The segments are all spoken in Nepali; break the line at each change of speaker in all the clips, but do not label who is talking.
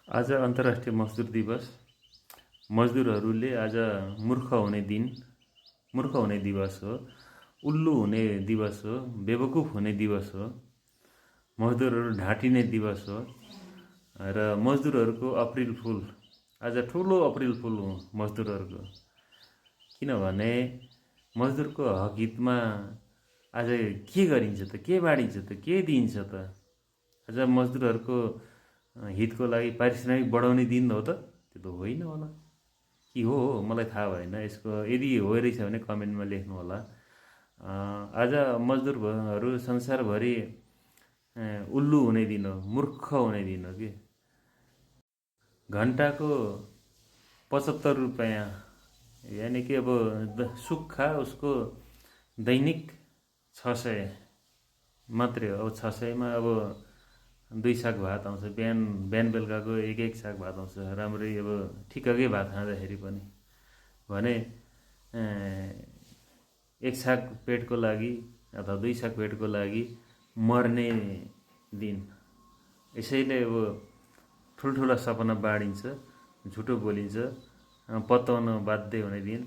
आज अन्तर्राष्ट्रिय मजदुर दिवस। मजदुरहरूले आज मूर्ख हुने दिवस हो, उल्लु हुने दिवस हो, बेवकुफ हुने दिवस हो। मजदुरहरू ढाँटिने दिवस हो र मजदुरहरूको अप्रिल फुल आज ठुलो अप्रिल फुल हो मजदुरहरूको। किनभने मजदुरको हक हितमा आज के गरिन्छ त, के बाँडिन्छ त, के दिइन्छ त? आज मजदुरहरूको हितको लागि पारिश्रमिक बढाउने दिन हो त? त्यो त होइन होला। कि हो मलाई थाहा भएन। यसको यदि हो रहेछ भने कमेन्टमा लेख्नु होला। आज मजदुरहरू संसारभरि उल्लु हुने दिन हो, मूर्ख हुने दिन हो कि। घन्टाको 75 रुपैयाँ, यानि कि अब सुक्खा उसको दैनिक 600 मात्रै हो। अब 600 मा अब 2 साग भात आउँछ। बिहान बेलुकाको एक साग भात आउँछ। राम्रै अब ठिक्ककै भात खाँदाखेरि पनि भने 1 साग पेटको लागि अथवा 2 साग पेटको लागि मर्ने दिन। यसैले अब ठुल्ठुला सपना बाँडिन्छ, झुटो बोलिन्छ, पत्याउन बाध्य हुने दिन।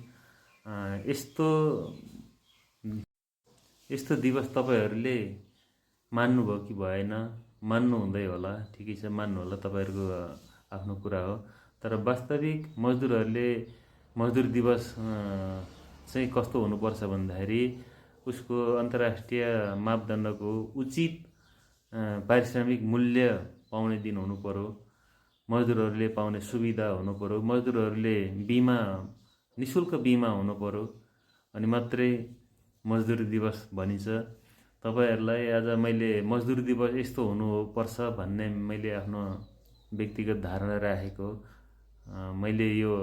यस्तो दिवस तपाईहरूले मान्नुभयो कि भएन? मान्नु हुँदै होला, ठिकै छ, मान्नु होला, तपाईँहरूको आफ्नो कुरा हो। तर वास्तविक मजदुरहरूले मजदुर दिवस चाहिँ कस्तो हुनुपर्छ भन्दाखेरि उसको अन्तर्राष्ट्रिय मापदण्डको उचित पारिश्रमिक मूल्य पाउने दिन हुनु पर्यो। मजदुरहरूले पाउने सुविधा हुनु पर्यो। मजदुरहरूले निशुल्क बिमा हुनु पर्यो। अनि मात्रै मजदुर दिवस भनिन्छ। तपाईहरूलाई आज मैले मजदुर दिवस यस्तो हुनुपर्छ भन्ने मैले आफ्नो व्यक्तिगत धारणा राखेको। मैले यो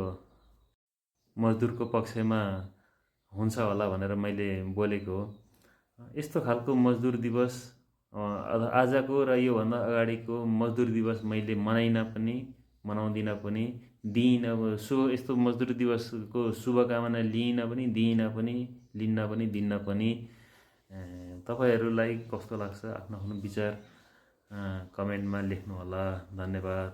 मजदुरको पक्षमा हुन्छ होला भनेर मैले बोलेको हो। यस्तो खालको मजदुर दिवस आजको र योभन्दा अगाडिको मजदुर दिवस मैले मनाउँदिनँ पनि, दिइनँ। यस्तो मजदुर दिवसको शुभकामना लिइनँ पनि, दिइनँ पनि, लिन्न पनि, दिन्न पनि। तपाईहरूलाई कस्तो लाग्छ? आफ्नो आफ्नो विचार कमेन्टमा लेख्नु होला। धन्यवाद।